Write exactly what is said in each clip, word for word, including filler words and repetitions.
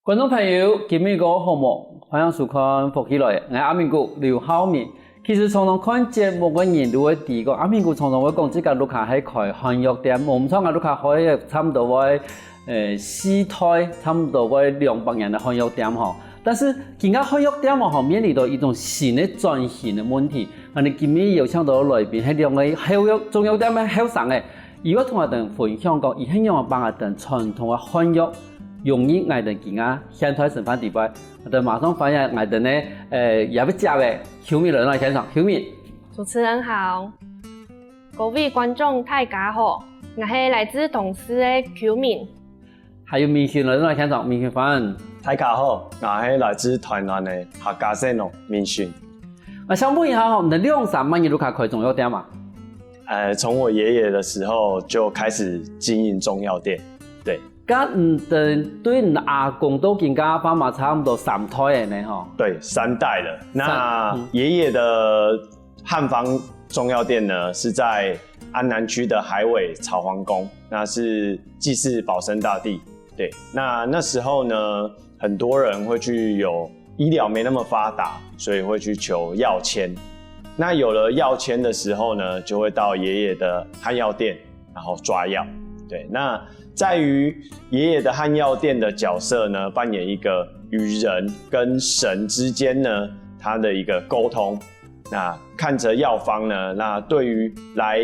觀眾朋友，今晡日過好無？歡迎收看《福氣來了》，𠊎阿明哥劉浩明。其實常常看節目个人都會知講，阿明哥常常會講自家屋下係開漢藥店，無毋著，𠊎屋下開差毋多會，呃，四代，差毋多會兩百年个漢藥店吼。但是今下漢藥店吼，面臨到一種新个轉型个問題。恁呢今晡日邀請到个來賓係兩個後藥中藥店个後生个， 佢會同𠊎兜分享講，佢係仰般𠊎兜傳統个漢藥，融入𠊎兜今下現代生活裡背。𠊎兜馬上歡迎𠊎兜呢，呃，也會接个秋明來到現場，秋明。主持人好，各位觀眾大家好，𠊎係來自東勢个秋明。還有明勳來到現場，明勳歡迎。大家好，𠊎係來自台南个客家細農明勳。啊，想問一下吼，你兩儕麼人屋下開中藥店啊？ 呃，從我爺爺的時候就開始經營中藥店，對。該你兜對你阿公到今下爸媽差不多三代了呢吼？對，三代了。那爺爺的漢方中藥店呢，是在安南區的海尾草皇宮，那是祭祀保生大帝。對，那那時候呢，很多人會去有醫療沒那麼發達，所以會去求藥籤。那有了藥籤的時候呢，就會到爺爺的漢藥店，然後抓藥。對，那在於爺爺的漢藥店的角色呢，扮演一個與人跟神之間呢，他的一個溝通。那看著藥方呢，那對於來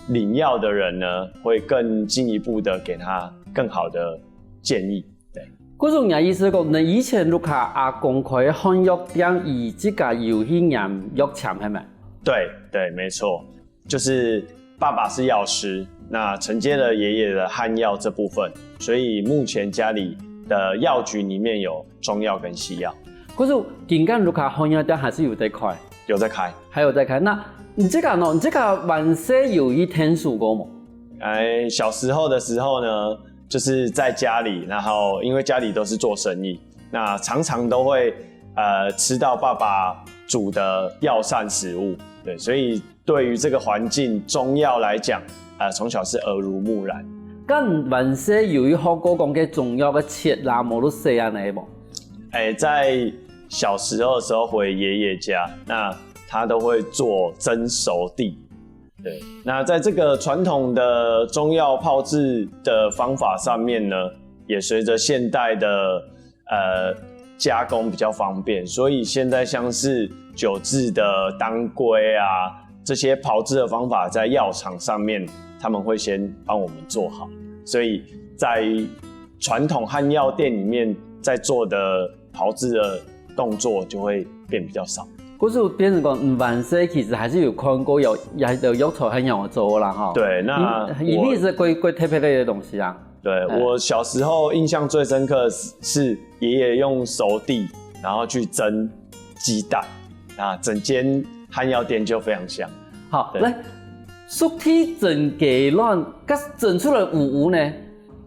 領藥的人呢，會更進一步的給他更好的建議。對。故所你个意思講，你以前屋下阿公開漢藥店，佢自家有去拈藥籤，係無？對，對，沒錯。就是爸爸是藥師，那承接了爺爺的漢藥這部分，所以目前家裡的藥局裡面有中藥跟西藥。故所今下屋下漢藥店還係有在開？有在開。還有在開。那你自家呢？你自家還細有去𢯭手過無？哎，小時候的時候呢，就是在家裡，然後因為家裡都是做生意，那常常都會，呃，吃到爸爸煮的藥膳食物，對，所以對於這個環境，中藥來講，呃，從小是耳濡目染。該你還細有去學過講該中藥个切啦、無落細恁呢無？哎，在小時候的時候回爺爺家，那他都會做蒸熟地，對，那在這個傳統的中藥炮製的方法上面呢，也隨著現代的，呃，加工比較方便，所以現在像是酒製的當歸啊，這些炮製的方法在藥廠上面，他們會先幫我們做好，所以在傳統漢藥店裡面在做的炮製的動作就會變比較少。故所變成講，嗯，還細其實還係有看過有，有，有藥材係仰般做啦，吼。對，那一定是過，過特別个東西啊。對，哎。我小時候印象最深刻的是，是爺爺用熟地，然後去蒸雞蛋，那整間漢藥店就非常香。好，對。來，熟地蒸雞卵，該蒸出來烏烏呢？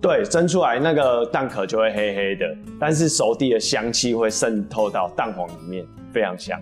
對，蒸出來那個蛋殼就會黑黑的，但是熟地的香氣會滲透到蛋黃裡面，非常香。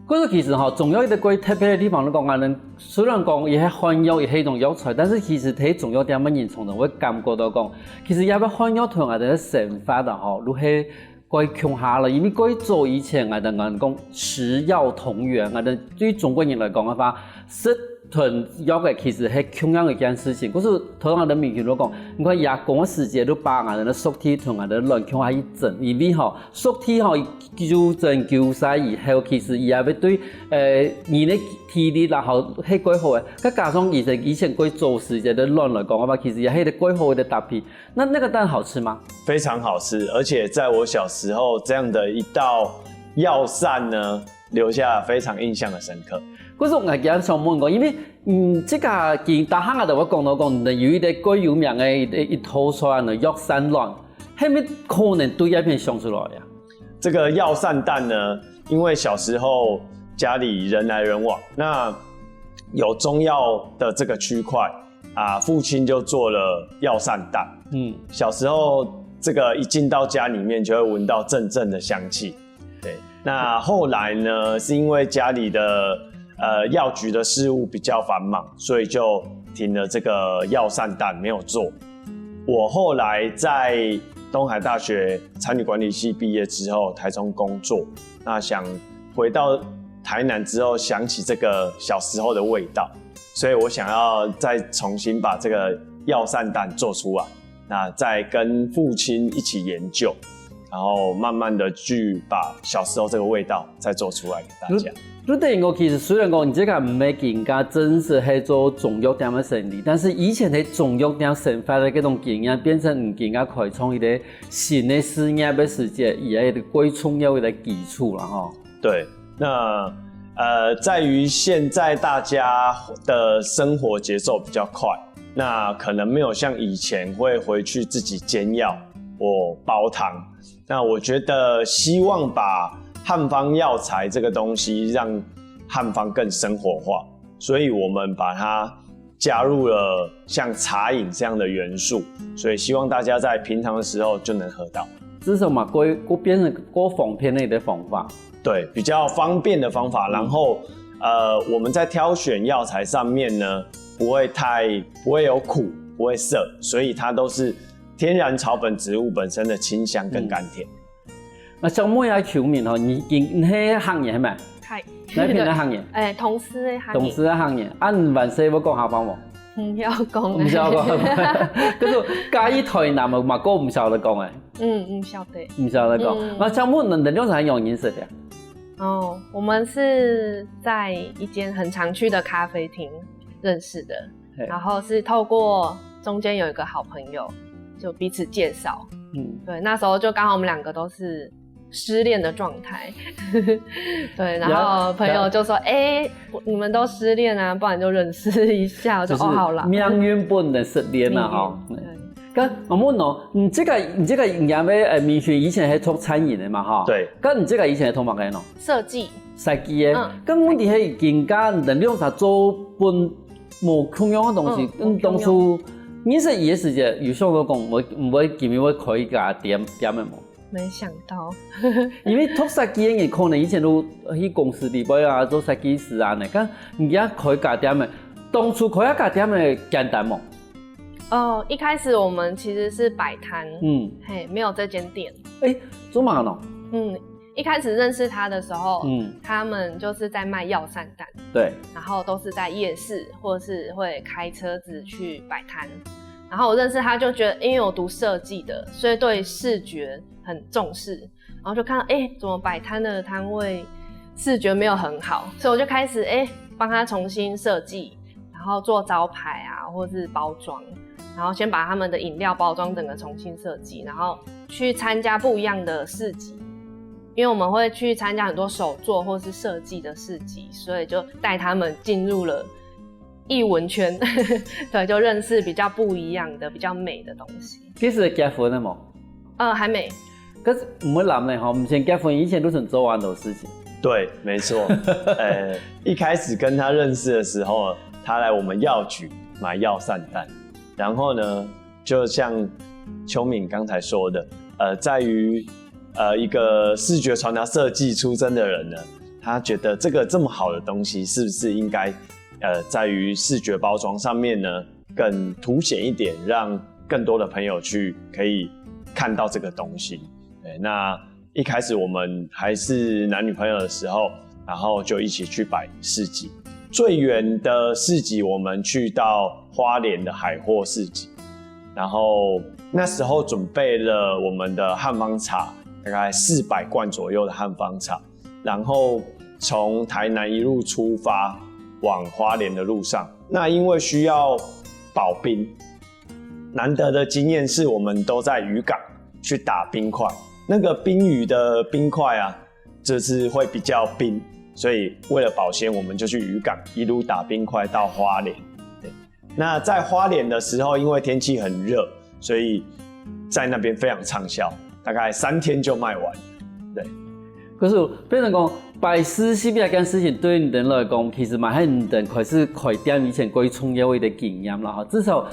故所其實吼，中藥一個過特別个地方，你講啊，人雖然講佢係漢藥，佢係一種藥材，但是其實在中藥店个人常常會感覺到講，其實這個漢藥同𠊎兜个生活啊吼，就係 過共下了，因為過早以前𠊎兜講食藥同源，𠊎兜對中國人來講个話，食同藥个其實係共樣一件事情。故所頭先𠊎兜明兄都講，你看爺公个時節就把𠊎兜个熟地同𠊎兜卵共下去蒸，因為吼，熟地吼，久蒸久曬以後，其實佢也會對，呃，人个體力啦，吼，係過好个。再加上以前，以前過早時節个卵來講个話，其實也係一個過好个搭配。 那那個蛋好吃嗎？非常好吃，而且在我小時候，這樣的一道藥膳呢，留下非常印象的深刻。故所𠊎今日想問講，因為，嗯，這個今大家都會講到講，有一個過有名个一，一道菜呢，藥膳卵，係毋係可能對這片想出來啊？這個藥膳蛋呢，因為小時候家裡人來人往，那有中藥的這個區塊， 啊，父親就做了藥膳蛋。嗯。小時候這個一進到家裡面就會聞到陣陣的香氣。對，那後來呢，是因為家裡的，呃，藥局的事務比較繁忙，所以就停了這個藥膳蛋，沒有做。我後來在东海大学餐旅管理系毕业之后，台中工作，那想回到台南之后，想起这个小时候的味道，所以我想要再重新把这个药膳蛋做出来，那再跟父亲一起研究，然后慢慢的去把小时候这个味道再做出来给大家。 就等於講，其實雖然講你這個毋係更加真實係做中藥店个生理，但是以前在中藥店生活个這種經驗，變成你更加開創一個新个事業个時節，也係一個最重要个基礎了吼。对，那呃，在于现在大家的生活节奏比较快，那可能没有像以前会回去自己煎药或煲汤。那我觉得希望把汉方药材这个东西让汉方更生活化，所以我们把它加入了像茶饮这样的元素，所以希望大家在平常的时候就能喝到。这是嘛，过过变成过方便的一个方法。对，比较方便的方法。然后，呃，我们在挑选药材上面呢，不会太不会有苦，不会涩，所以它都是天然草本植物本身的清香跟甘甜。那小妹啊，秋明吼，你你你係客人係嘛？嗨，哪片个客人？哎，同事的行业，同事个客人，啊，你還識會講客話無？不要讲，毋曉講客話。可是嘉義台南嘛，講毋曉得講誒，嗯，嗯，晓得。毋曉得講。嗯那小妹，你兩儕仰認識个？哦，我们是在一间很常去的咖啡厅认识的，嘿然后是透过中间有一个好朋友，就彼此介绍。嗯，对，那时候就刚好我们两个都是失恋的状态。对，然后朋友就说：“哎、你们都失恋啊，不然就认识一下。”我就就是哦，好啦。命運本來失戀啦，吼。对，該我問哦，你這個你這個營業个呃，明軒以前係讀餐飲个嘛，吼。對。該你這個以前係讀麼个呢？设计，設計个。嗯該問題係今下你兩儕做分無共樣个東西，嗯嗯，當初認識佢个時節，有想到講會毋會今日會開一家店店个無？没想到。因為讀設計个人可能以前都去公司裡背啊，做設計師啊呢，該你要開家店个，當初開一家店个簡單無？哦，一开始我们其实是摆摊，嗯，嘿，没有这间店。誒，做麼个呢？嗯，一开始认识他的时候，嗯，他们就是在卖药膳蛋，對，然后都是在夜市或是会开车子去摆摊。然后我认识他就觉得，因为我读设计的，所以对视觉很重视，然后就看到，哎、怎么摆摊的摊位视觉没有很好，所以我就开始哎帮、他重新设计，然后做招牌啊，或是包装，然后先把他们的饮料包装整个重新设计，然后去参加不一样的市集，因为我们会去参加很多手作或是设计的市集，所以就带他们进入了艺文圈，对，就认识比较不一样的、比较美的东西。其實結婚个無？呃，还没。可是毋會諗呢吼，毋曾結婚以前都曾做恁多事情。對，沒錯。呃，一開始跟他認識的時候，他來我們藥局買藥膳蛋，然後呢，就像秋敏剛才說的，呃，在於呃一個視覺傳達設計出身的人呢，他覺得這個這麼好的東西，是不是應該呃在於視覺包裝上面呢更凸顯一點，讓更多的朋友去可以看到這個東西。對，那一開始我們還是男女朋友的時候，然後就一起去擺市集。最遠的市集，我們去到花蓮的海貨市集，然後那時候準備了我們的漢方茶，大概四百罐左右的漢方茶，然後從台南一路出發往花蓮的路上。那因為需要保冰，難得的經驗是我們都在漁港去打冰塊，那個冰魚的冰塊啊，就是會比較冰，所以為了保鮮，我們就去漁港一路打冰塊到花蓮。對，那在花蓮的時候，因為天氣很熱，所以在那邊非常暢銷，大概三天就賣完。對，可是變成講擺市集這件事情對你等來講，其實嘛係你等開始開店以前最重要个一個經驗啦吼。至少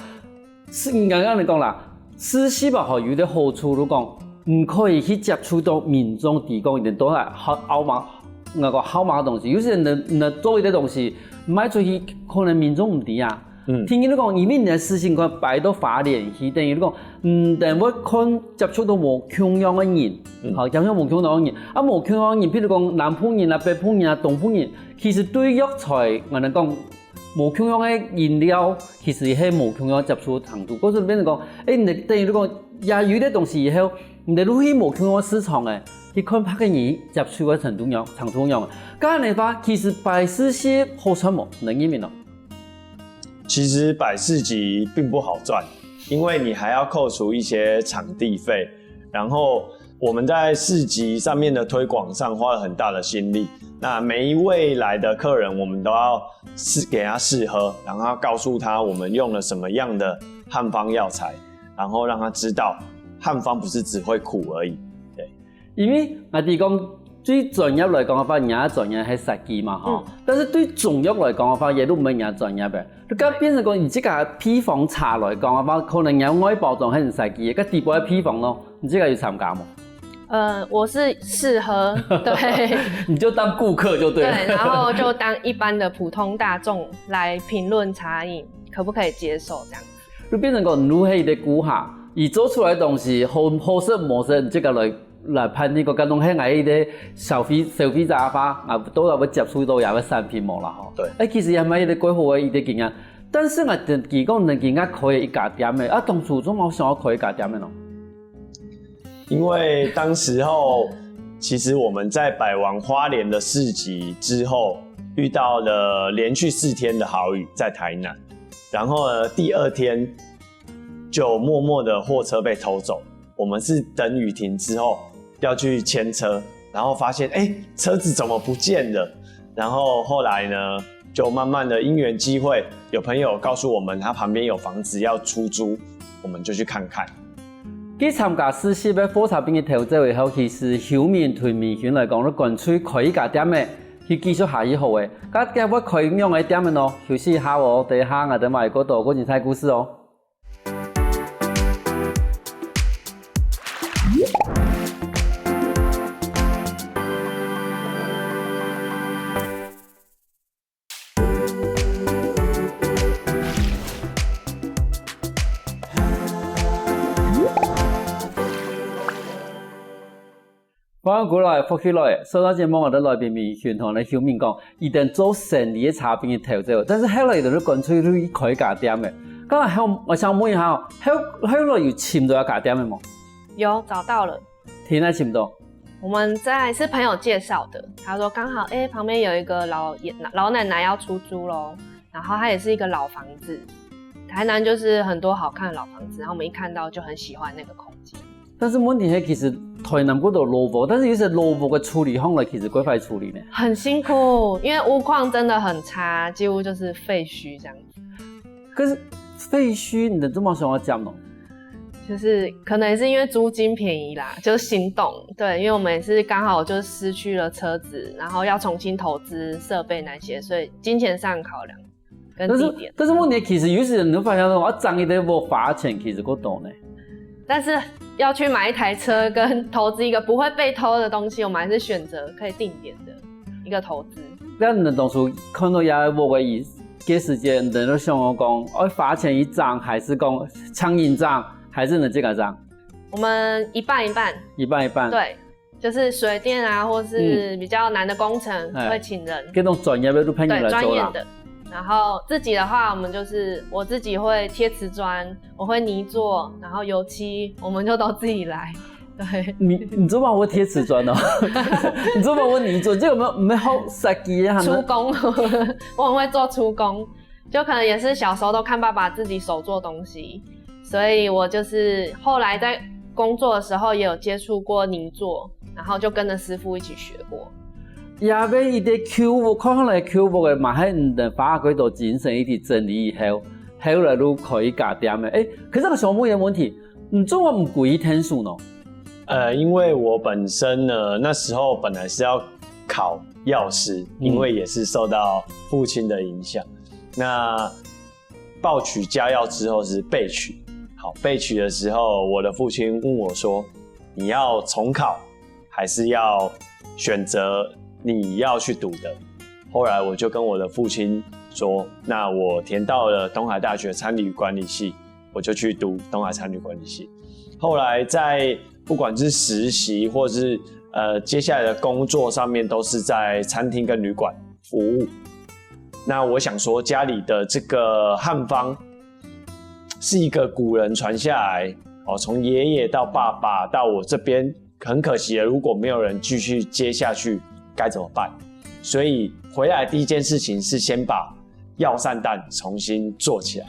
係你剛剛你講啦，市集吼有一個好處，就講你可以去接觸到民眾，提供一點都係好，好嘛，那個好嘛个東西。有些人能能做一個東西賣出去，可能民眾毋知啊。嗯。聽你講，因為你个視線看擺到花蓮去，等於你講，嗯，等會看接觸到無共樣个人，嗯。好，接觸無共樣个人，啊，無共樣个人，譬如講南部人啊、北部人啊、東部人，其實對藥材，𠊎等講，無共樣个飲料，其實也係無共樣接觸程度。故所變成講，欸，你等於你講，也有一个東西以後，你等入去無共樣个市場欸，去看別个人接觸个程度樣，程度樣。該樣个話，其實擺市集好賺無？你認為呢？其實擺市集並不好賺，因為你還要扣除一些場地費，然後我們在市集上面的推廣上花了很大的心力。那每一位來的客人，我們都要試，給他試喝，然後要告訴他我們用了什麼樣的漢方藥材，然後讓他知道漢方不是只會苦而已。對。因為𠊎知講，對專業來講个話，人家專業係設計嘛，吼。嗯。但是對中藥來講个話，也都毋係人家專業个。就該變成講，你這个配方茶來講个話，可能人家外包裝係人設計个，該底部个配方咯，你這个有參加無？呃，我是試喝，對。你就當顧客就對了。對，然後就當一般的普通大眾來評論茶飲可不可以接受這樣子。就變成講，你係一个顧客，佢做出來个東西好，好食無食，你這个來，來判斷个，該種係𠊎一个消費，消費者个話，啊，到底會接觸到這个產品無啦，吼。對。欸，其實也係一个幾好个一个經驗。但是𠊎知講，你今下開一家店欸，啊，當初做麼个想要開一家店欸呢？因為當時候，其實我們在擺完花蓮的市集之後，遇到了連續四天的豪雨在台南，然後呢，第二天就默默的貨車被偷走，我們是等雨停之後要去牽車，然後發現，欸，車子怎麼不見了？然後後來呢，就慢慢的因緣際會，有朋友告訴我們他旁邊有房子要出租，我們就去看看。佢參加市集个貨車分佢偷走以後，其實休明對明勳來講，你乾脆開一家店欸，去繼續下去好欸。該該會開仰般个店欸呢？休息一下哦，等一下𠊎等還有過多个精彩故事哦。 歡迎過來，福氣來！上到節目，𠊎等來賓明勳同𠊎等休明講，佢等做生理个車分佢偷走，但是後來佢等就乾脆去開家店欸。該後，𠊎想問一下哦，後，後來有尋到一家店欸無？有，找到了。在哪尋到？我們在，是朋友介紹的，他說剛好，欸，旁邊有一個老爺，老奶奶要出租咯，然後它也是一個老房子，台南就是很多好看的老房子，然後我們一看到就很喜歡那個空間。 但是問題係，其實台南過多老屋，但是有些老屋个處理方法其實幾壞處理呢。很辛苦，因為屋況真的很差，幾乎就是廢墟這樣子。可是廢墟，你等做麼个想要接呢？就是可能也是因為租金便宜啦，就心動。對，因為我們也是剛好就失去了車子，然後要重新投資設備那些，所以金錢上考量。 跟地點。但是，但是問題其實有時候你會發現說，我漲一點，我花錢其實過多呢。但是要去買一台車跟投資一個不會被偷的東西，我們還是選擇可以定點的一個投資。該你當初看到這屋个意，个時間，你就想講，愛花錢去漲，還是講請人漲，還是你自家漲？我們一半一半。一半一半。對，就是水電啊，或是比較難的工程，嗯。哎，會請人。這種專業的都派人來做啦。對，專業的。然後自己的話，我們就是，我自己會貼瓷磚，我會泥作，然後油漆，我們就都自己來。對。你，你做麼个會貼瓷磚哦？你做麼个會泥作？這有沒有，沒有好設計啊？出工，我很會做出工。 就可能也是小時候都看爸爸自己手做東西，所以我就是後來在工作的時候也有接觸過泥作，然後就跟著師傅一起學過。也係一個舊屋，看起來舊屋个嘛，還你等花幾多精神一起整理以後，後來就開一家店个。欸，可是𠊎想問一個問題，你做麼个毋歸去𢯭手呢？呃，因為我本身呢，那時候本來是要考藥師，嗯。因為也是受到父親的影響。那報取家藥之後是備取。好，備取的時候，我的父親問我說：「你要重考，還是要選擇你要去讀的？」後來我就跟我的父親说，那我填到了东海大学餐旅管理系，我就去读东海餐旅管理系。后来在不管是实习，或是呃接下来的工作上面，都是在餐厅跟旅馆服务。那我想说，家里的这个汉方是一个古人传下来，哦，从爷爷到爸爸到我这边，很可惜了，如果没有人继续接下去，该怎么办？所以回来第一件事情是先把药膳蛋重新做起来，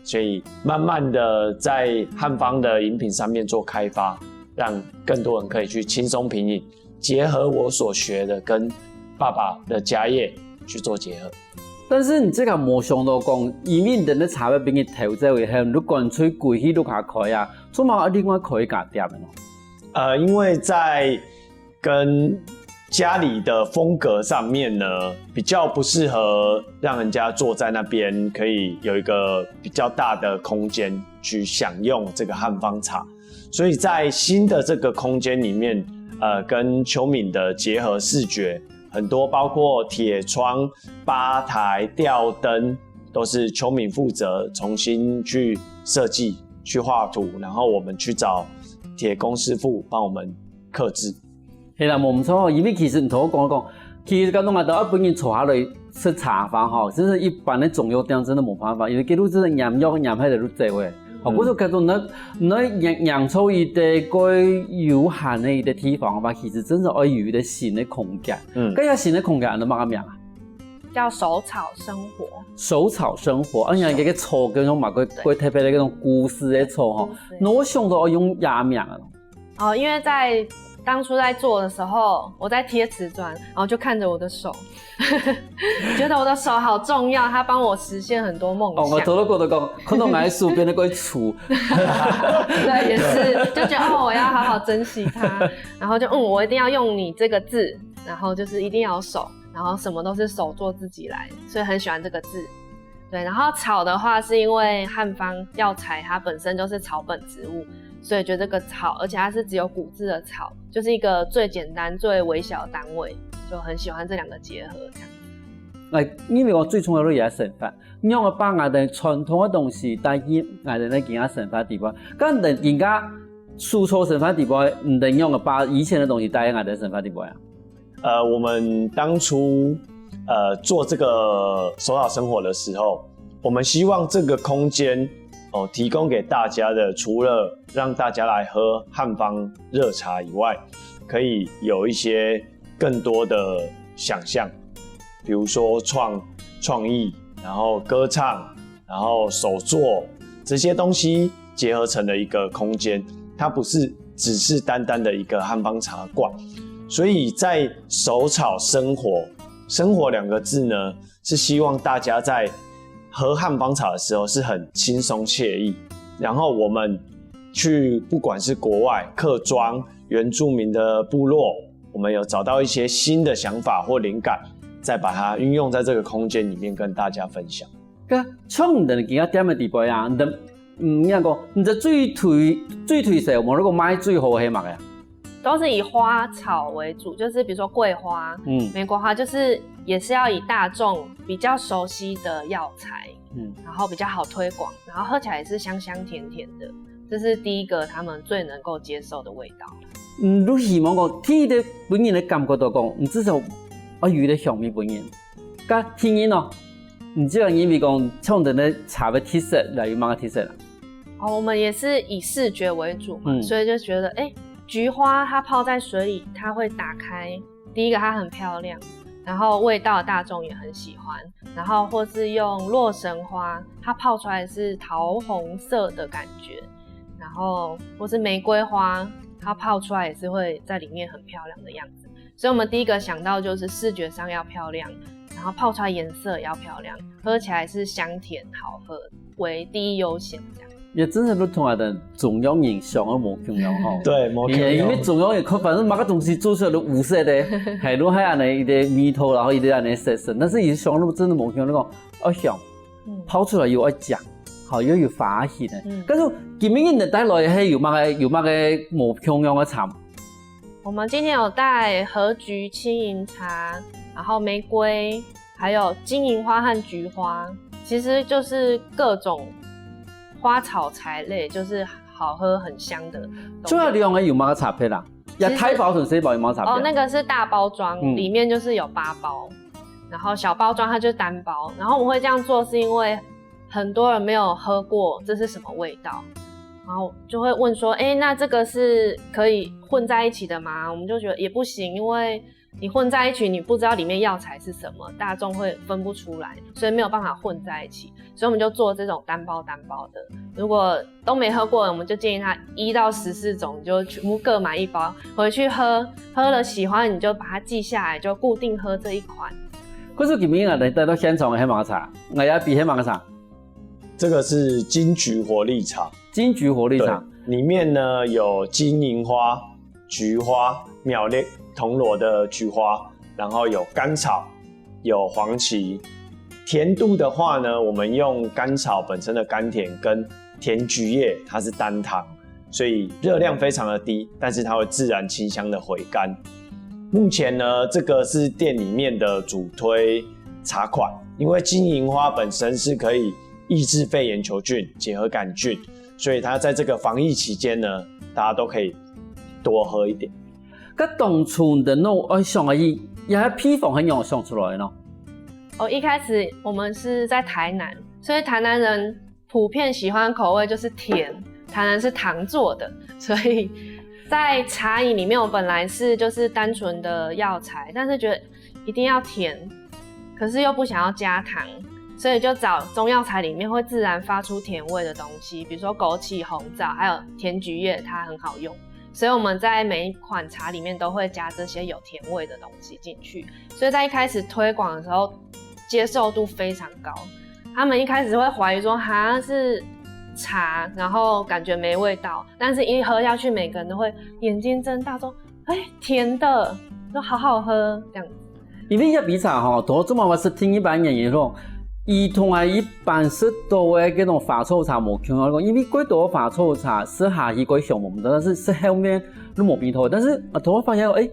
所以慢慢的在汉方的饮品上面做开发，让更多人可以去轻松品饮，结合我所学的跟爸爸的家业去做结合。但是你这个没想到讲，因为你等个茶叶俾你偷走以后，你就干脆归去屋下开啊，做么另外开一家店呢？呃，因为在跟家里的风格上面呢，比较不适合让人家坐在那边，可以有一个比较大的空间去享用这个汉方茶。所以在新的这个空间里面，呃，跟邱敏的结合视觉，很多包括铁窗、吧台、吊灯，都是邱敏负责重新去设计、去画图，然后我们去找铁工师傅帮我们刻制。系啦，无毋错，因为其实你同我讲讲，其实刚刚啊，都要本人坐下来食茶饭吼，真是一般的中药店真的无办法，因为佢都真的研药研开的都这位。好，故所看到那那研研出一个个有限的一个地方吧，其实真的要有一个新的空间。嗯，这个新的空间安到么个名啊？叫手草生活。手草生活，而且这个草跟种嘛，个个特别的那种故事的草哈，那我想到要用雅名啊。哦，因为在当初在做的时候，我在贴瓷砖，然后就看着我的手，觉得我的手好重要，它帮我实现很多梦想。哦，我头头过得讲，看到我手边那个树，对，也是就觉得哦，我要好好珍惜它，然后就嗯，我一定要用你这个字，然后就是一定要手，然后什么都是手做自己来，所以很喜欢这个字。对，然后草的话，是因为汉方药材它本身就是草本植物，所以觉得这个草，而且它是只有古字的草，就是一个最简单、最微小的单位，就很喜欢这两个结合这样。来，因为我最重要的也生活，你用个把俺的传统的东西带进俺的那个生活地方，跟人家苏州生活地方，你的用个把以前的东西带进俺的生活地方啊。呃，我们当初呃做这个手草生活的时候，我们希望这个空间哦提供给大家的，除了让大家来喝汉方热茶以外，可以有一些更多的想象，比如说创创意，然后歌唱，然后手作这些东西结合成了一个空间，它不是只是单单的一个汉方茶馆。所以在手草生活，生活两个字呢，是希望大家在喝汉方茶的时候是很轻松惬意。然后我们去不管是国外客庄、原住民的部落，我们有找到一些新的想法或灵感，再把它运用在这个空间里面跟大家分享。个像你等今个店的地方啊，你等嗯，应该讲，你这最推最推谁？我们如果卖最好的黑马呀，都是以花草为主，就是比如说桂花、嗯，玫瑰花，就是也是要以大众比较熟悉的药材，嗯，然后比较好推广，然后喝起来也是香香甜甜的，这是第一个他们最能够接受的味道。嗯，你希望讲，第一个本人的感觉到讲，你至少要有一个香味本人。个第二呢，你这个因为讲，像等的茶的特色来有么个特色啦？哦，我们也是以视觉为主嘛，嗯，所以就觉得，哎，菊花它泡在水里，它会打开。第一个，它很漂亮，然后味道大众也很喜欢，然后或是用洛神花，它泡出来是桃红色的感觉，然后或是玫瑰花，它泡出来也是会在里面很漂亮的样子。所以我们第一个想到就是视觉上要漂亮，然后泡出来颜色也要漂亮，喝起来是香甜好喝为第一优先这样。也真是不同啊的中药影响而无共样哈。对，无共样。因为中药也可反正每个东西做出来都五色的，还有还安尼一个味道，然后一个安尼色色，但是也想路真的无共样，那个哦香，泡出来又要讲，好又有发型的。但是今日你带来还有么个有么个无共样的茶？我们今天有带和菊青银茶，然后玫瑰，还有金银花和菊花，其实就是各种花草茶类，就是好喝很香的。主要两个有么个差别啦？呀，其实大包同小包有么个差别？哦，那个是大包装，嗯。里面就是有八包，然后小包装它就是单包。然后我会这样做，是因为很多人没有喝过这是什么味道，然后就会问说：“哎，那这个是可以混在一起的吗？”我们就觉得也不行，因为你混在一起，你不知道里面药材是什么，大众会分不出来，所以没有办法混在一起。所以我们就做这种单包单包的。如果都没喝过，我们就建议他一到十四种，你就全部各买一包，回去喝，喝了喜欢你就把它记下来，就固定喝这一款。可是今日啊，你带到现场的黑马茶，我要比黑马茶。这个是金桔活力茶，金桔活力茶里面呢有金银花、菊花、苗栗铜锣的菊花，然后有甘草、有黄芪。甜度的话呢，我们用甘草本身的甘甜跟甜菊叶，它是单糖，所以热量非常的低，但是它会自然清香的回甘。目前呢，这个是店里面的主推茶款，因为金银花本身是可以抑制肺炎球菌、结核杆菌，所以它在这个防疫期间呢，大家都可以多喝一点。該當初你等愛想个，也係配方係仰想出來个呢？哦，一开始我们是在台南，所以台南人普遍喜欢口味就是甜，台南是糖做的，所以在茶饮里面，我本来是就是单纯的药材，但是觉得一定要甜，可是又不想要加糖，所以就找中药材里面会自然发出甜味的东西，比如说枸杞、红枣，还有甜菊叶，它很好用。所以我们在每一款茶里面都会加这些有甜味的东西进去，所以在一开始推广的时候，接受度非常高。他们一开始会怀疑说，哈，是茶，然后感觉没味道，但是一喝下去，每个人都会眼睛睁大，说，哎，甜的，都好好喝这样子。因為一杯茶吼，頭先嘛係聽一般人講，佢同𠊎一般食到个該種花草茶無共樣，因為幾多花草茶食下去該香無毋著，但是食後面都無味道。但是啊，頭先發現，哎，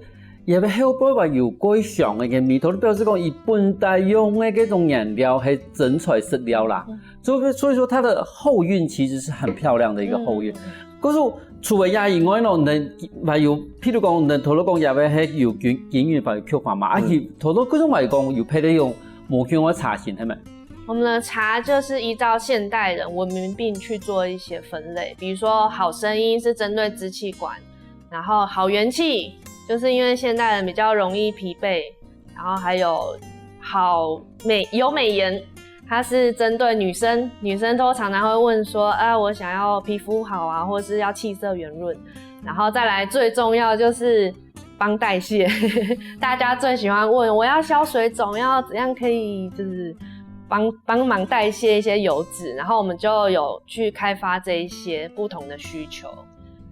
也係後背話有該香个味道，表示講佢本底用个該種原料係真材實料啦。所以所以說它的後韻其實是很漂亮的一個後韻。 可是除了這以外呢，你還有，譬如講，你頭先講也係有金金銀花、有菊花嘛，啊，佢頭先可以講有別个用無共个茶型，係無？我们的茶就是依照现代人文明病去做一些分类，比如说好声音是针对支气管，然后好元气就是因为现代人比较容易疲惫，然后还有好美有美颜，它是针对女生，女生都常常会问说，啊，我想要皮肤好啊，或是要气色圆润，然后再来最重要就是帮代谢，大家最喜欢问我要消水肿，要怎样可以就是帮帮忙代谢一些油脂，然后我们就有去开发这一些不同的需求。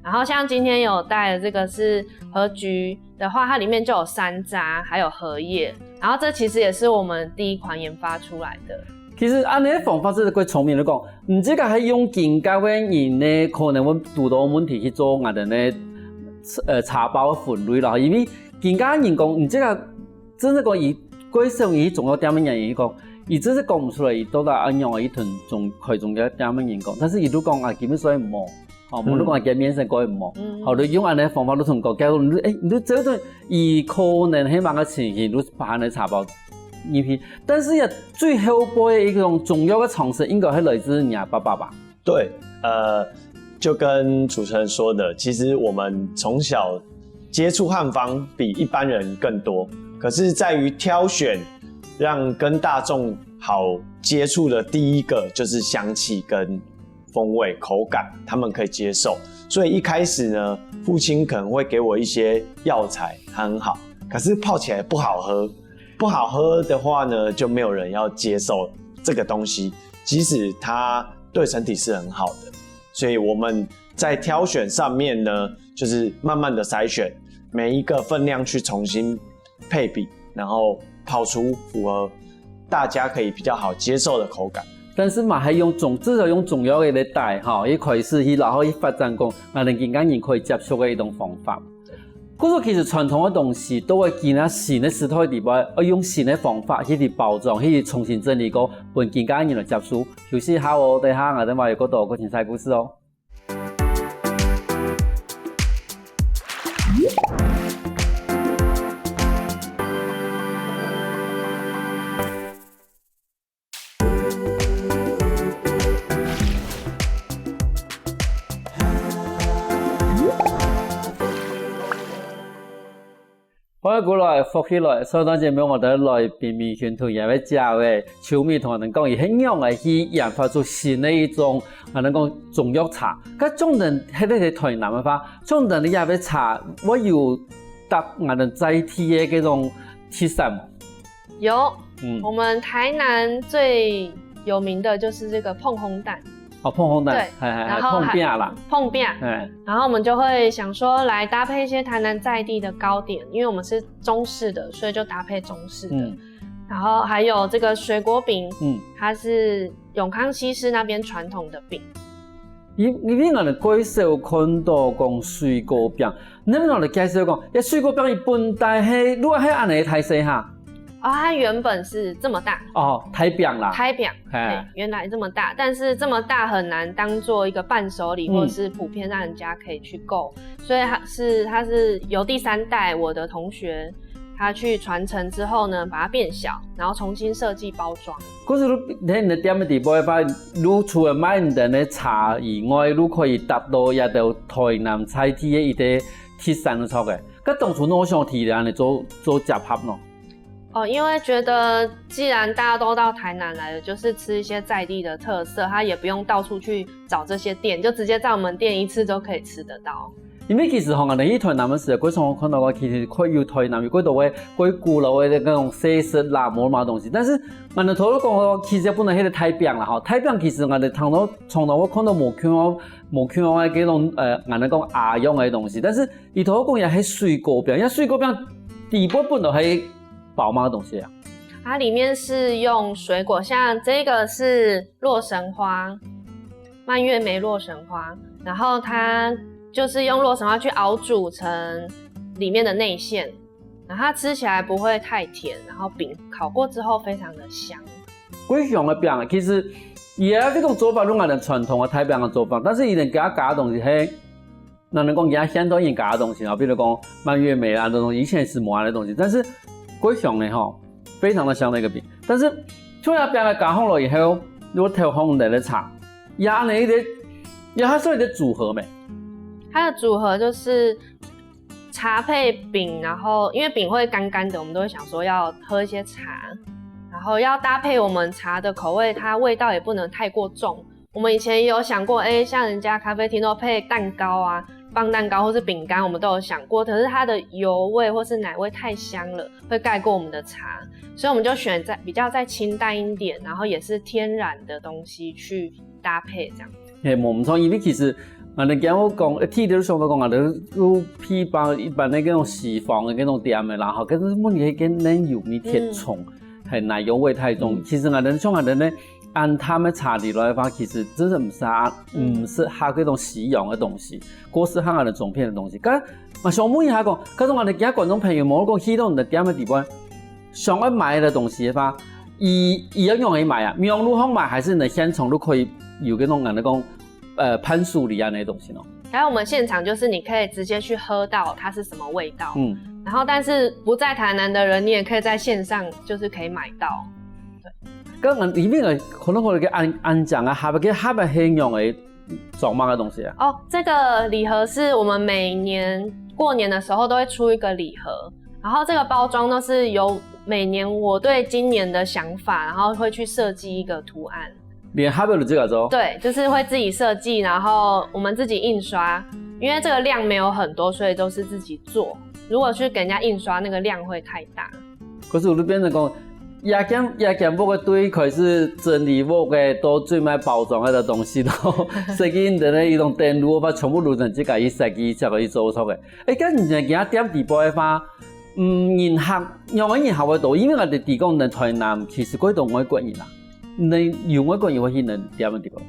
然后像今天有带的这个是荷菊的话，它里面就有山楂，还有荷叶，然后这其实也是我们第一款研发出来的。其實恁樣个方法係幾聰明，你講，毋知个係用今个个人呢，可能會堵到問題去做𠊎等呢，呃，茶包分類啦，因為今个人講，毋知个真正講佢，佢想佢中藥店个人，佢講，佢真係講毋出來，佢到底恁樣，佢同中開中藥店个人講，但是佢都講啊，基本上無。 哦，無論講佢面色該無，好，你用恁樣方法，你同佢講，你誒，你這段有可能係麼个情形，你把恁樣茶包入去。但是呀，最後背一種重要个常識，應該係來自你阿爸爸吧？對，呃，就跟主持人說的，其實我們從小接觸漢方比一般人更多，可是在於挑選讓跟大眾好接觸的第一個就是香氣跟風味、口感，他們可以接受。所以一開始呢，父親可能會給我一些藥材，它很好，可是泡起來不好喝。不好喝的話呢，就沒有人要接受這個東西，即使它對身體是很好的。所以我們在挑選上面呢，就是慢慢的篩選，每一個分量去重新配比，然後泡出符合大家可以比較好接受的口感。但是嘛，還用中，至少用中藥个來帶哈，一開始去，然後去發展講，啊，人今个人可以接受个一種方法。故所其實傳統个東西，都會今仔新个時代底背，愛用新个方法去包裝，去重新整理過，分今个人來接受。休息一下哦，等下𠊎等還有過多過精彩故事哦。 歡迎過來，福氣來！上段節目𠊎等來賓美君同𠊎等个秋美同𠊎等講，佢係仰仔去研發出新个一種，𠊎等講中藥茶。該總等係在臺南个話，總等你這杯茶會有搭𠊎等在地个這種特色無？有，嗯，我們臺南最有名的就是這個膨風蛋。哦，膨風蛋，對，係係係，然後還膨餅啦，膨餅，欸，然後我們就會想說來搭配一些臺南在地的糕點，因為我們是中式的，所以就搭配中式的。嗯，然後還有這個水果餅，嗯，它是永康西勢那邊傳統的餅。因因為𠊎等蓋少看到講水果餅，你能不能來介紹講，這水果餅佢本底係，如果係恁樣个大細哈？哦，它原本是這麼大。哦，大餅啦。大餅，嘿。對，原來這麼大，但是這麼大很難當做一個伴手禮，嗯，或是普遍讓人家可以去購，所以它是，它是由第三代我的同學他去傳承之後呢，把它變小，然後重新設計包裝。可是你，你个店个底背个話，你除了賣你等个茶以外，你可以搭到這兜臺南在地个一个特產个菜个。該當初你有想提來恁樣做，做結合呢？ 哦，因為覺得既然大家都到臺南來了，就是吃一些在地的特色，他也不用到處去找這些店，就直接在我們店一次都可以吃得到。因為其實吼，𠊎等去臺南个時節，蓋常看到个其實蓋有臺南有蓋多个蓋古老个該種小食啦，無麼東西。但是𠊎等頭先講个，其實本來係个大餅啦吼，大餅其實𠊎等常常常常會看到無共樣無共樣个該種呃，𠊎等講阿樣个東西，但是 你頭講這係水果餅，這水果餅底背本來係包麼个東西啊？它裡面是用水果，像這個是洛神花，蔓越莓洛神花，然後它就是用洛神花去熬煮成裡面的內餡，然後它吃起來不會太甜，然後餅烤過之後非常的香。蓋香个餅，其實佢个這種做法，用𠊎等傳統个大餅个做法，但是佢等加加个東西係 那你講其他現代人加个東西啊，比如講蔓越莓啦，這種以前係無恁樣个東西，但是蓋香个吼，非常的香的一個餅。但是除了餅个加上了以後，又調好你的茶，也恁樣一個，也還算一個組合咩？它的組合就是茶配餅，然後因為餅會乾乾的，我們都會想說要喝一些茶，然後要搭配我們茶的口味，它味道也不能太過重， 我們以前也有想過，欸，像人家咖啡廳都配蛋糕啊，磅蛋糕或是餅乾，我們都有想過，可是它的油味或是奶味太香了，會蓋過我們的茶，所以我們就選在，比較再清淡一點，然後也是天然的東西去搭配這樣。係，無毋著，因為其實𠊎等今日講，呃，第一就想到講，𠊎等有配方一般个該種西方个該種店个啦，吼，可是問題係該奶油味忒重，嗯，係，奶油味太重。嗯。其實𠊎等像𠊎等呢， 恁淡个茶底來个話，其實真係毋適合，嗯，毋適合該種西洋个東西，過適合𠊎等中片个東西。該𠊎想問一下講，該種𠊎等其他觀眾朋友，無論講去到你个店个底背，想愛買个東西个話，佢，佢愛仰仔買啊？網路項買，還是你現場就可以有該種𠊎等講，呃，伴手禮恁樣个東西呢？ 還有我們現場就是你可以直接去喝到它是什麼味道，嗯，然後但是不在台南的人，你也可以在線上就是可以買到。該𠊎等裡背个可能可能个恁，恁樣啊，盒个，盒个係仰仔裝麼个東西啊？哦，這個禮盒是我們每年過年的時候都會出一個禮盒，然後這個包裝都是有每年我對今年的想法，然後會去設計一個圖案。 連盒仔都自家做？對，就是會自己設計，然後我們自己印刷，因為這個量沒有很多，所以都是自己做。如果去給人家印刷，那個量會太大。可是𠊎就變成講，這間，這間屋个對開始整理屋个，到最尾包裝个東西，到設計等等一種等路，把全部流程自家去設計，自家去做出个。欸，該你今仔店底背个話，嗯，人客，仰仔人客會多，因為𠊎等提供个台南其實蓋多外國人啊。 你有外國人會去你店个地方？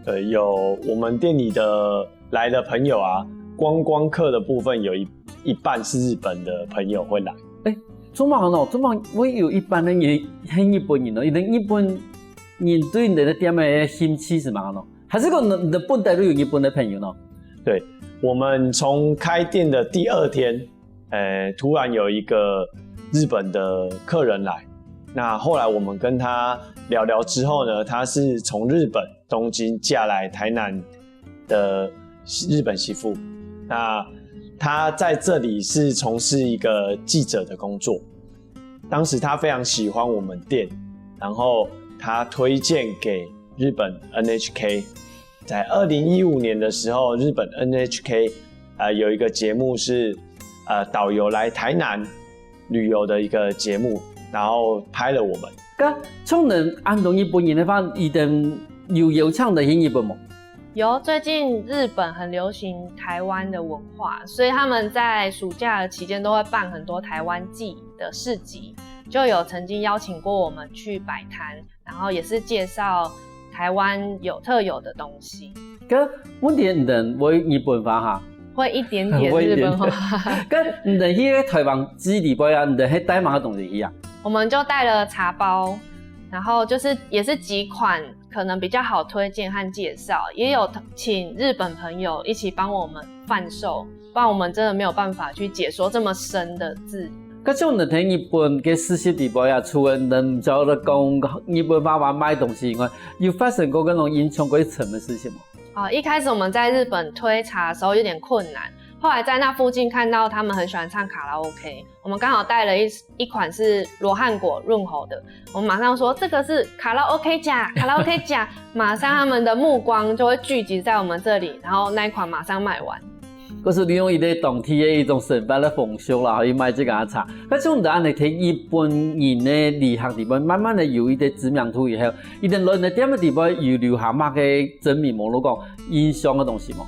對，有我們店裡的來的朋友啊，觀光客的部分有一，一半是日本的朋友会来。做麼个呢？做麼个會有一半个人係日本人呢？因為日本人對你个店个興趣係麼个呢？還係講你你本來就有日本个朋友呢？我们从开店的第二天，呃，突然有一个日本的客人来，那后来我们跟他聊聊之后呢，他是从日本东京嫁来台南的日本媳妇，那他在这里是从事一个记者的工作。当时他非常喜欢我们店，然后他推荐给日本 N H K。在二零一五年的时候，日本 N H K 呃有一个节目是呃导游来台南旅游的一个节目，然后拍了我们。該像恁多日本人个話，佢等有邀請你去日本無？有，最近日本很流行台湾的文化，所以他们在暑假的期间都会办很多台湾祭的市集，就有曾经邀请过我们去摆摊，然后也是介绍台湾有特有的东西。該問題你等會日本話哈？会一点点日本话。該你等去个台灣祭禮拜啊，你等係帶麼个東西去啊？我们就带了茶包，然后就是也是几款可能比较好推荐和介绍，也有请日本朋友一起帮我们贩售，不然我们真的没有办法去解说这么深的字。該像你等在日本个實習禮拜啊，除了你等毋曉得講日本話話賣東西以外，有發生過該種印象過深个事情無？啊，一开始我们在日本推茶的时候有点困难，后来在那附近看到他们很喜欢唱卡拉OK，我们刚好带了一一款是罗汉果润喉的，我们马上说这个是卡拉 OK 甲，卡拉 OK 甲，马上他们的目光就会聚集在我们这里，然后那一款马上卖完。可是利用一个当地个一种生活个风俗啦，去卖这个茶。可是我们安尼在日本人个旅客里面，慢慢的有一个知名度以后，一定来你店个地方有留下么个证明，无论讲印象个东西吗？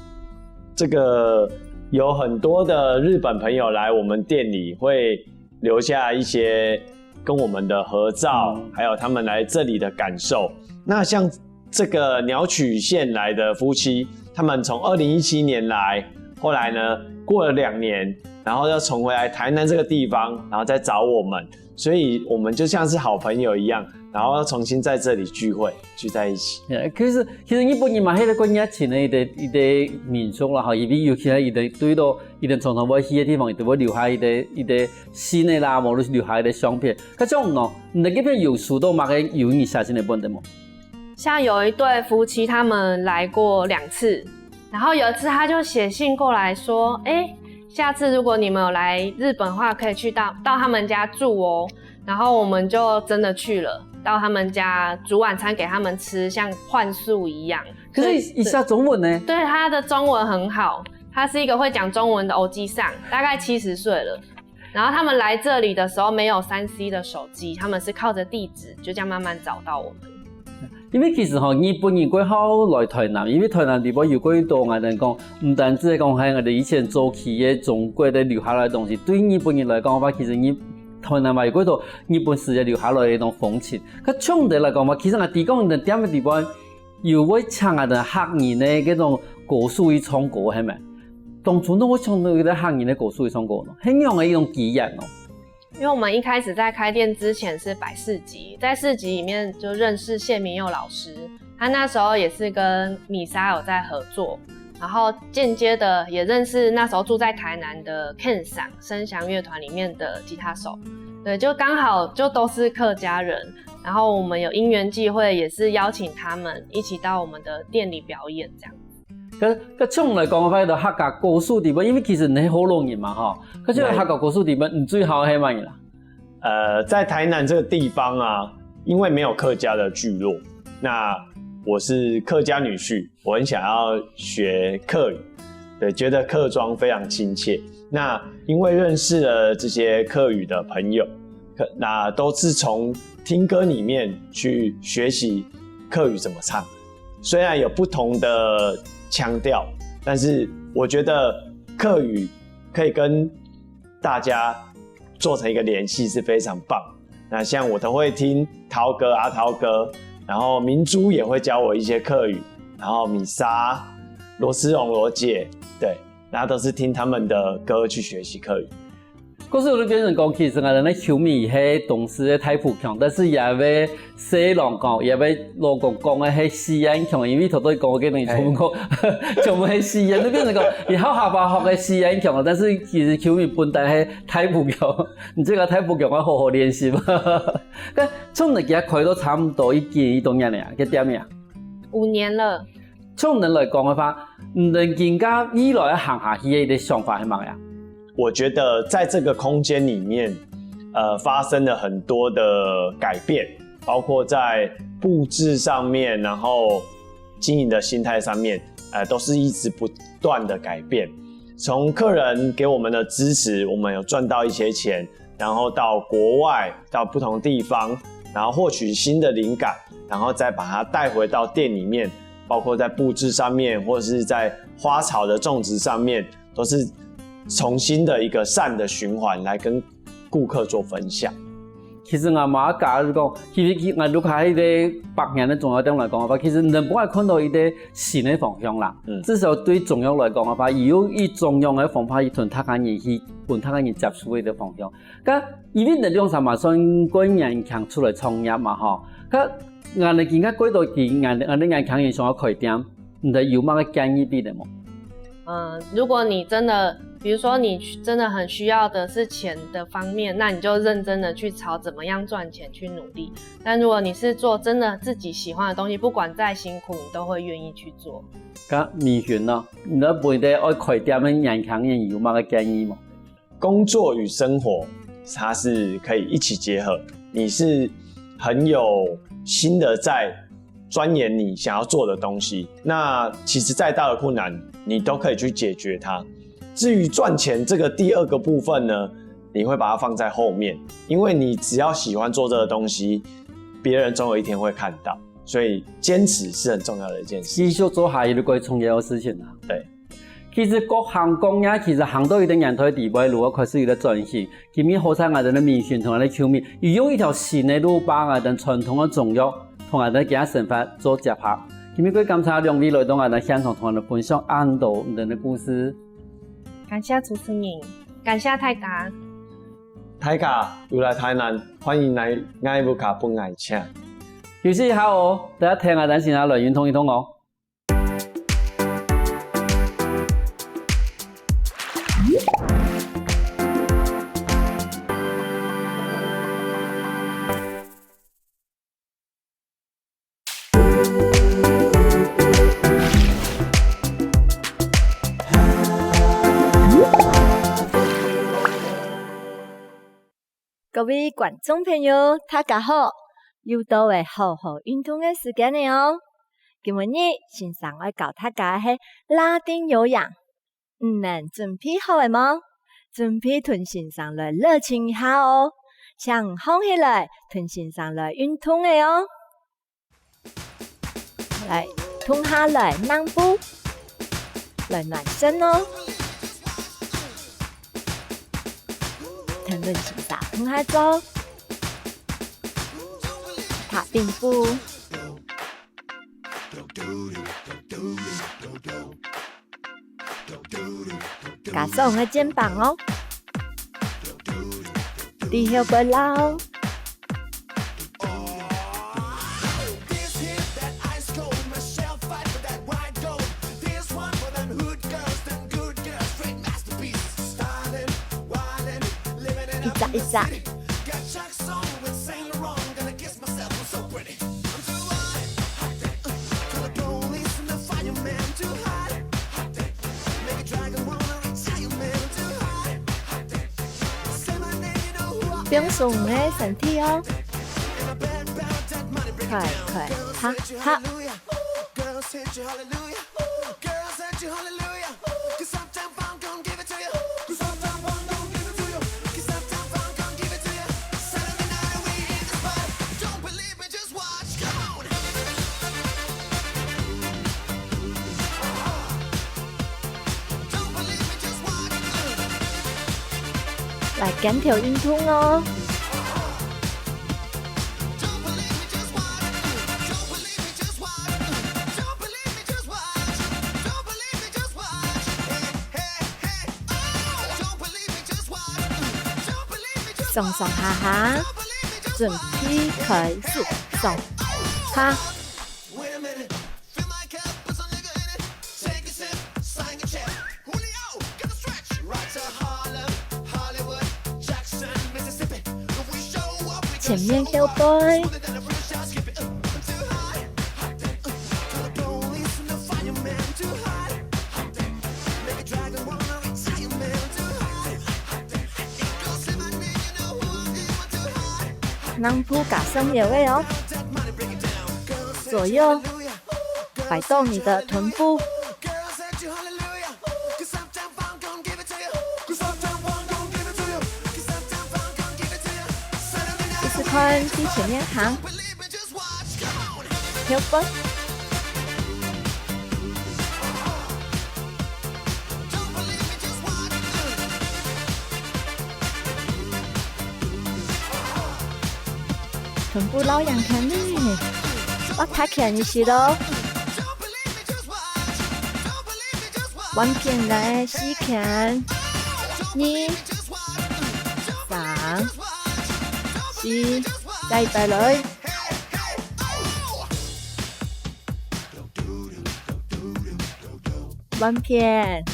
这个有很多的日本朋友来我们店里，会留下一些跟我们的合照，还有他们来这里的感受。那像这个鸟取县来的夫妻，他们从二零一七年来，后来呢过了两年，然后又重回来台南这个地方，然后再找我们，所以我们就像是好朋友一样，然后又重新在这里聚会，聚在一起。其实其实日本人嘛，迄个个热情个一个一个民族啦，吼，因为尤其係一个对到一个常常会去个地方，一定会留下一个一个信个啦，无论是留下一个相片。可像喏，你个片有收到么个有印象个问题无？像有一对夫妻，他们来过两次，然后有一次他就写信过来说，哎，下次如果你们有来日本的话，可以去到到他们家住哦。然后我们就真的去了，到他们家煮晚餐给他们吃，像换宿一样。可是一下中文呢？对，他的中文很好，他是一个会讲中文的欧吉桑，大概七十岁了。然后他们来这里的时候没有三 C 的手机，他们是靠着地址就这样慢慢找到我们。因为其实吼，日本人过好来台南，因为台南地方有过多，我们讲，毋单止讲还有我们以前早期个中国个留下来个东西，对日本人来讲个话，其实日台南嘛有过多日本时代留下来个一种风情。可相对来讲嘛，其实啊，提供个店个地方，有会请啊个客人个这种歌手去唱歌，系咪？当初都会请到个客人个歌手去唱歌呢，很样个一种机缘哦。因为我们一开始在开店之前是摆市集，在市集里面就认识谢明佑老师，他那时候也是跟米莎有在合作，然后间接的也认识那时候住在台南的 Ken 桑声翔乐团里面的吉他手，对，就刚好就都是客家人，然后我们有因缘际会，也是邀请他们一起到我们的店里表演这样。可可像来讲个话，个客家歌手地方，因为其实你好多人嘛吼，可是客家歌手地方，你最好系么人啦？呃，在台南这个地方啊，因为没有客家的聚落，那我是客家女婿，我很想要学客语，对，觉得客庄非常亲切。那因为认识了这些客语的朋友，那都是从听歌里面去学习客语怎么唱。虽然有不同的腔调，但是我觉得客语可以跟大家做成一个联系是非常棒。那像我都会听陶哥、阿陶哥，然后明珠也会教我一些客语，然后米莎、罗思荣罗姐，对，那都是聽他們的歌去學習客語。故事就變成講，其實𠊎兜个秋米係東勢个大埔腔，但是也會細人講，也會老公講个係四縣腔，因為頭頭講个東西全部講，全部係四縣，就變成講，佢好好好學个四縣腔，但是其實秋米本底係大埔腔，你這個大埔腔愛好好練習嘛。該從你佢開到差不多已經幾多年了呀？个店呀？五年了。從你來講个話，你等今个未來个行下去个一個想法係麼个呀？我覺得在這個空間裡面，呃，發生了很多的改變，包括在佈置上面，然後經營的心態上面，呃，都是一直不斷的改變。從客人給我們的支持，我們有賺到一些錢，然後到國外，到不同地方，然後獲取新的靈感，然後再把它帶回到店裡面，包括在佈置上面，或是在花草的種植上面，都是重新的一個善的循環來跟顧客做分享。其實𠊎嘛假如講，其實𠊎如果係一個百年个中藥店來講个話，其實能不能看到一個新个方向啦。嗯，至少對中藥來講个話，佢有一種樣个方法，佢同大家人去，同大家人接觸个一個方向。該因為你兩儕嘛算過年輕出來創業嘛吼，該𠊎等今个過到今，𠊎等𠊎等年輕人想要開店，你等有麼个建議俾佢等無？嗯，如果你真的，比如說你真的很需要的是錢的方面，那你就認真的去朝怎麼樣賺錢去努力。但如果你是做真的自己喜歡的東西，不管再辛苦，你都會願意去做。該明勳呢？你對本地愛開店个年輕人有麼个建議無？工作與生活它是可以一起結合，你是很有心的在鑽研你想要做的東西。那其實再大的困難，你都可以去解決它。至於賺錢這個第二個部分呢，你會把它放在後面，因為你只要喜歡做這個東西，別人總有一天會看到，所以堅持是很重要的一件事。繼續做下去，就係重要个事情啊。對。其實各行各業其實行到一個年代底背，如果開始有個轉型，今日好彩𠊎等个明勳同𠊎等个秋米，佢用一條新个路把𠊎等傳統个中藥，同𠊎等个生活做結合。今日過感謝兩位來到𠊎等現場同𠊎等分享恁多你等个故事。感謝主持人，感謝大家。大家有來台南，歡迎來𠊎屋下分𠊎請。休息一下哦，等下聽𠊎等先來運動運動哦。 各位觀眾朋友，大家好！又到了好好運動个時間了哦。今晡日先生愛教大家个係拉丁有氧，你等準備好了無？準備同先生來熱情一下哦！請䟘起來，同先生來運動了哦！ 來，動下來，慢步，來暖身哦。跈等先生動下做，踏並步，加上个肩膀哦。 底後背撈。一隻一隻。 放鬆个身體哦。快快哈哈。來，肩頭運動哦。上上下下，準備開始，上下。前面後背。 襖布加上腰仔哦，左右擺動你的臀部。試試看，對前面行。 後背。臀部摎癢牽呢，愛較牽一息哦。換片來，四牽，二、三、四，再一擺來。 換片。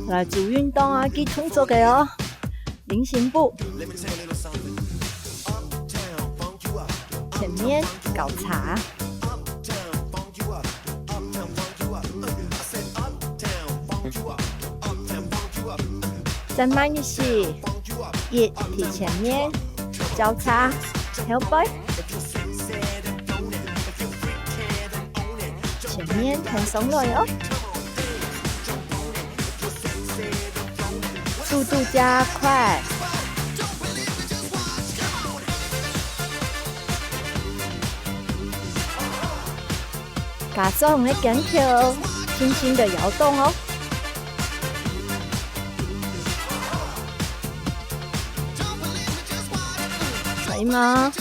來，做運動啊，記動作个哦。菱形步。前面交叉。 再慢一息，一，提前面，交叉，後背，前面，挺上來哦。 速度加快。加上你个肩脯，輕輕的搖動哦。可以嗎？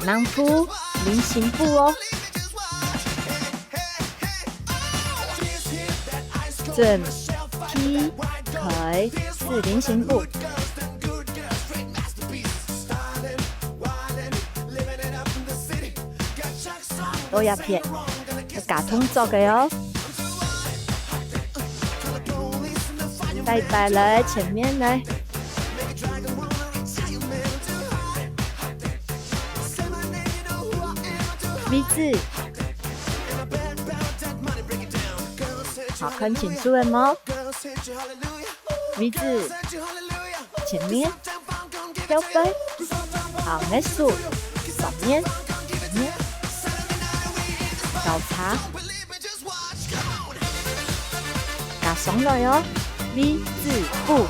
襖布，菱形步哦。 準備開始，菱形步。到這片，愛加動作个哦。再擺來，前面來。 位置。好，看清楚了無？位置，前面，後背。好，你个手，上面，下面，交叉。 加上來哦，V字步。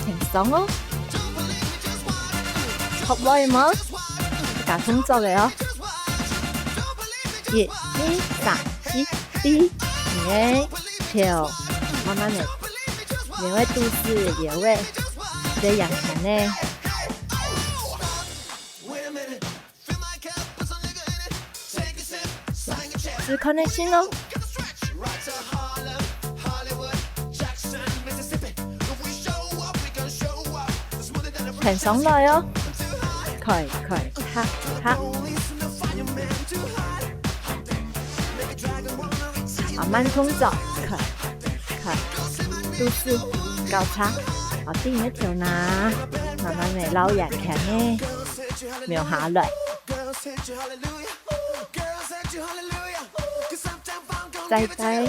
輕鬆哦。學會無？加動作个哦。一、二、三、四、D，你个頭，慢慢个，你个肚屎，你个胃，你个眼睛呢。 試看个先哦。挺上來哦。開，開，合，合。啊，慢動作，開，開。肚屎，交叉。啊，對你个頭那，慢慢个摎圓圈呢，摸下來。 再，再。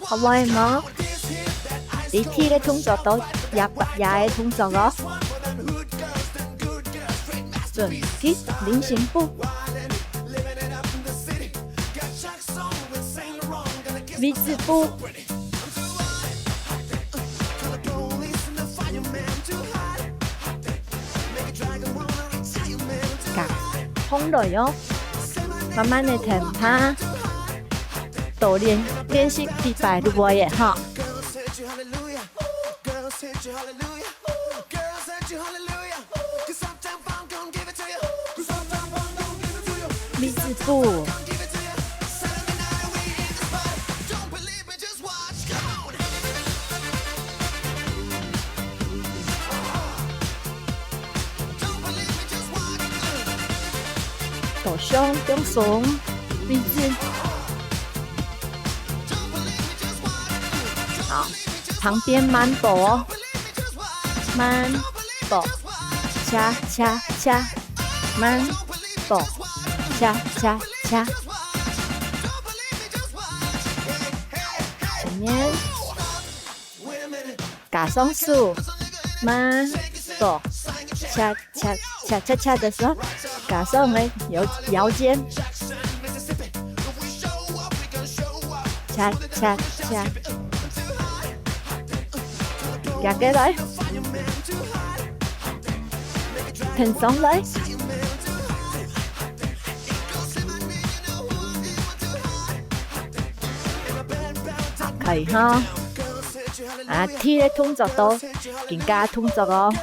學會無？立體个動作到壓，壓个動作哦。準備，菱形步。 V字步。加，放落哦，慢慢个停下，多練，練習幾擺就會了吼。V字步。頭上放鬆，V字。好，旁邊慢步哦，慢步，恰恰恰，慢步，恰恰恰。前面。 加上手，慢，手，恰恰恰恰恰的時候，加上个腰腰間，恰恰恰，夾過來，挺上來。 可以哈。啊，第一个動作到，緊加動作哦。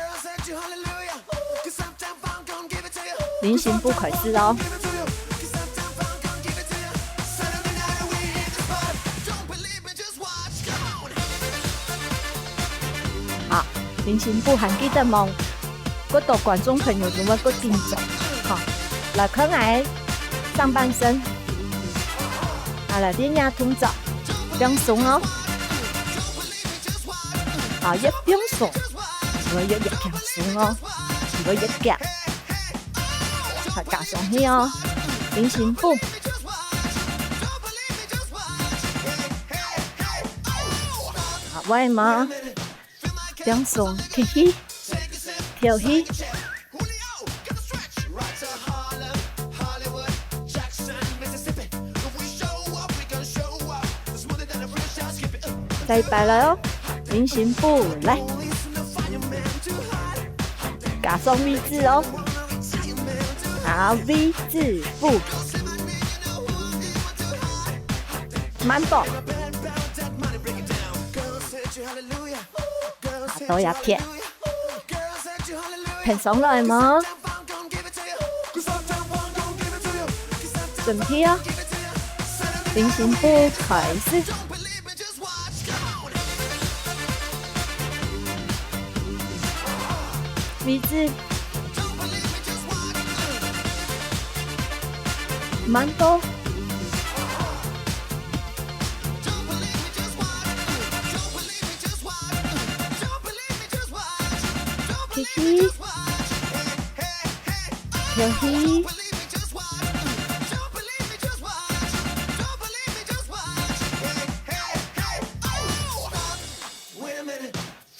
菱形步開始哦。好，菱形步還記得無？ 過多觀眾朋友就會過緊張。好，來看𠊎上半身。啊，來，這下動作，放鬆哦。啊，越放鬆，就會越越輕鬆哦，就會越遽。好，加上去哦，菱形步。好，會嗎？ 放鬆，吸氣，敨氣。再一擺來哦，菱形步，來。加上V字哦。好，V字步。慢步。 啊，倒一片。挺上來無？準備哦，菱形步開始。V字。慢步。 吸氣，敨氣。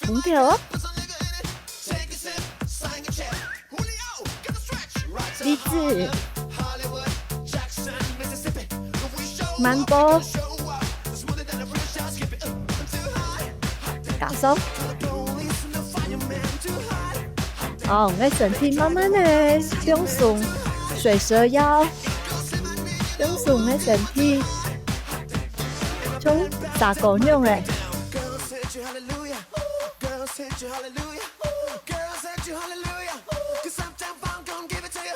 空調哦。 V字。慢步。加速。哦，𠊎身體慢慢个放鬆，隨時愛放鬆个身體，像蛇哥樣个。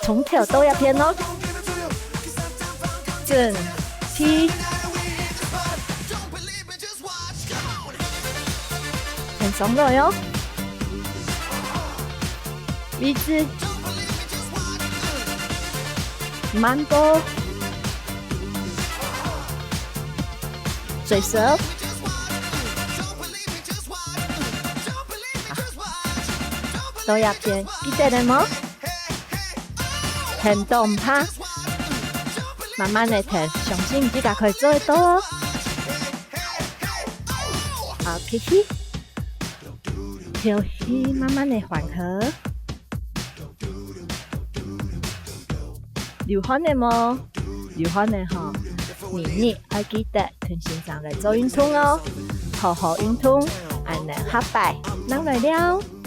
從頭到一遍哦。準，起。挺上來哦。V字。慢步。隨手。 到這片，記得了無？停都毋怕，慢慢个停，相信你自家可以做得到哦。好，吸氣，敨氣，慢慢个緩和。流汗了無？流汗了吼，日日愛記得同先生來做運動哦，好好運動，恁呢下擺正來尞。